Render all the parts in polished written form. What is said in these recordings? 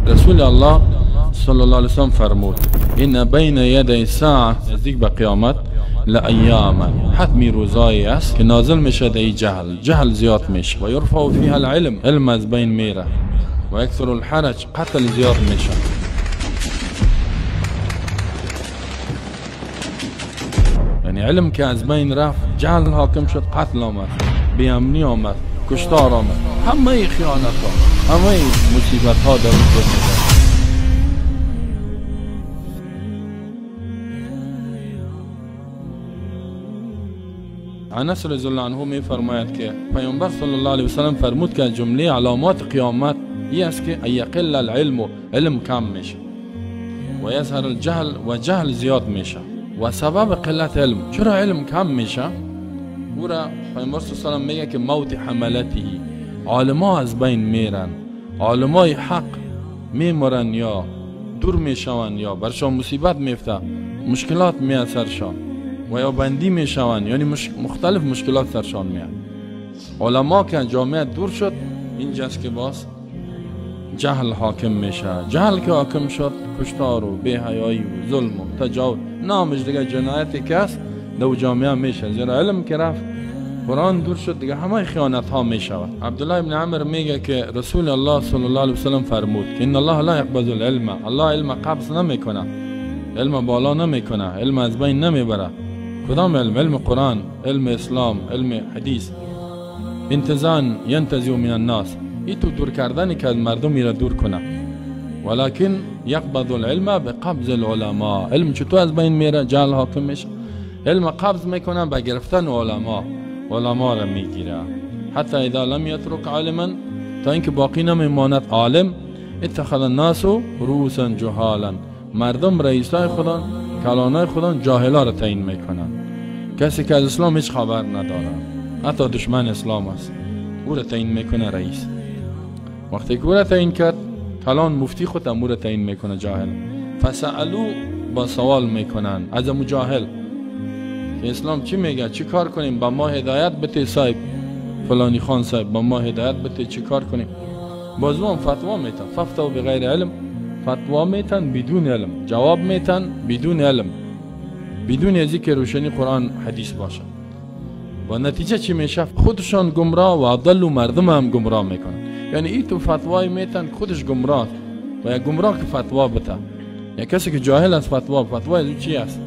رسول الله صلی الله علیه وسلم فرمود ان بین یدی ساعه، نزدیک به قیامت، لایاما، حتمی روزایی است که نازل میشه در جهل، جهل زیاد میشه، و یرفع فیها العلم، علم از بین میره، و یکثر الحرج، قتل زیاد میشه. یعنی علم که از بین رفت، جهل حاکم شد، قتل آمد، بیامنی آمد، کشتار آمد، همه خیانت ها، همه مصیبت ها در اون دنیا. انس رضی الله عنه می فرماید که پیامبر صلی الله علیه وسلم فرمود که جمله علامات قیامت این است که یقل العلم، علم کم میشه، و یظهر الجهل، و جهل زیاد میشه. و سبب قلت علم، چرا علم کم میشه؟ او را پیامبر صلی الله علیه وسلم میگه که موت حملته، عالما از بین میرن، عالمای حق میمرن یا دور میشون یا برشان مصیبت میفته، مشکلات میاد سرشان و یا بندی میشون، یعنی مختلف مشکلات سرشان میاد. علما که جامعه دور شد، اینجاست که باز جهل حاکم میشه. جهل که حاکم شد، کشتار و بی‌حیایی و ظلم و تجاوز، نامش دیگه جنایتی که است دو جامعه میشه. زیرا علم که رفت، قرآن دور شد، دیگه همه خیانت ها میشود. عبدالله ابن عمر میگه که رسول الله صلی الله علیه وسلم فرمود که ان الله لا یقبض العلم، الله علم قبض نمیکنه، علم بالا نمیکنه، علم از بین نمیبره. کدام علم؟ علم قرآن، علم اسلام، علم حدیث. انتزاعا ینتزع من الناس، ای تو دور کردن که از مردم میره دور کنه. ولکن یقبض العلم بقبض العلماء، علم چطور از بین میره؟ جهل حاکم میشه، علم قبض میکنه با گرفتن علما، علما را میگیره. حتی اذا لم یترک عالما، تا اینکه باقی نمیماند عالم، اتخذ الناس رؤوسا جهالا، مردم رئیسای خودان، کلانای خودان، جاهلا را تعیین میکنن. کسی که از اسلام هیچ خبر نداره، حتی دشمن اسلام است، او را تعیین میکنه رئیس. وقتی که او را تعیین کرد، کلان مفتی خود هم او را تعیین میکنه جاهل. فسألو، با سوال میکنن از امو جاهل که اسلام چی میگه، چی کار کنیم، با ما هدایت بده صاحب فلانی خان صاحب، با ما هدایت بده چی کار کنیم. باز هم فتوا میتن، فتوا بغیر علم، فتوا میتن بدون علم، جواب میتن بدون علم، بدون از اینکه روشنی قرآن حدیث باشه. و نتیجه چی میشه؟ خودشان گمراه و عدل و مردم هم گمراه میکنن. یعنی ای تو فتوای میتن خودش گمراه، و یک گمراه که فتوا بده، یا کسی که جاهل از فتوا، فتوا از چی است؟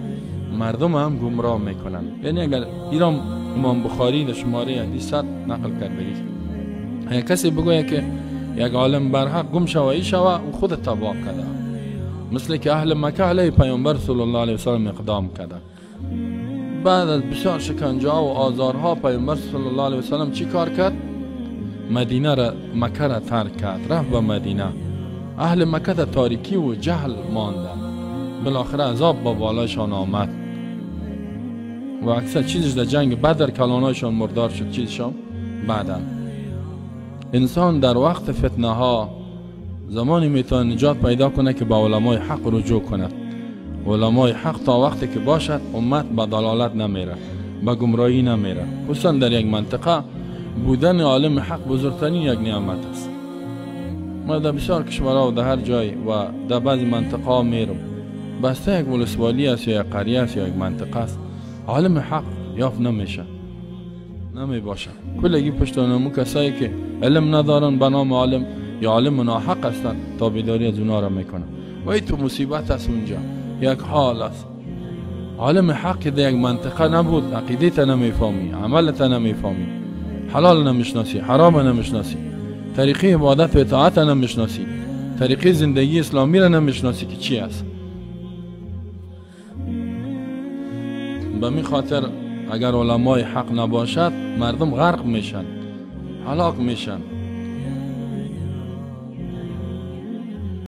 مردم هم گمراه میکنن. یعنی اگر ایران امام بخاری در شماره حدیث 100 نقل کرده است، اگر کسی بگوید که یک عالم برحق گم شوه ای شوه، او خود تباه کرده، مثل که اهل مکه علیه پیامبر صلی الله علیه وسلم اقدام کرده. بعد از بسیار شکنجه و آزارها پیامبر صلی الله علیه وسلم چی کار کرد؟ مدینه را، مکه را ترک کرد، رفت به مدینه. اهل مکه در تاریکی و جهل ماندن، بالاخره عذاب با بالایشان آمد و اکثر چیزش در جنگ بدر کلانایشان مردار شد، چیزشان بعدا. انسان در وقت فتنه ها زمانی میتونه نجات پیدا کنه که با علمای حق رجوع کند. علمای حق تا وقتی که باشد امت به دلالت نمیره، به گمراهی نمیره. خصوصا در یک منطقه بودن عالم حق بزرگترین یک نعمت است. ما در بسیار کشورها و در هر جای و در بعضی منطقه ها میرم، بسته یک ولسوالی است یا یک قریه است یا یک منطقه است، عالم حق یافت نمیشه، نمی باشه. کلگی پشت نمو کسایی که علم ندارن به نام عالم یا عالم ناحق هستند، تابعداری از اونا را میکنن و ای تو مصیبت است. اونجا یک حال است. عالم حق در یک منطقه نبود، عقیده تا نمیفهمی، عمل تا نمیفهمی، حلال نمیشناسی، حرام نمیشناسی، طریقه عبادت و اطاعت نمیشناسی، طریقه زندگی اسلامی را نمیشناسی که چی است. به می خاطر اگر علمای حق نباشد، مردم غرق میشن، هلاک میشن.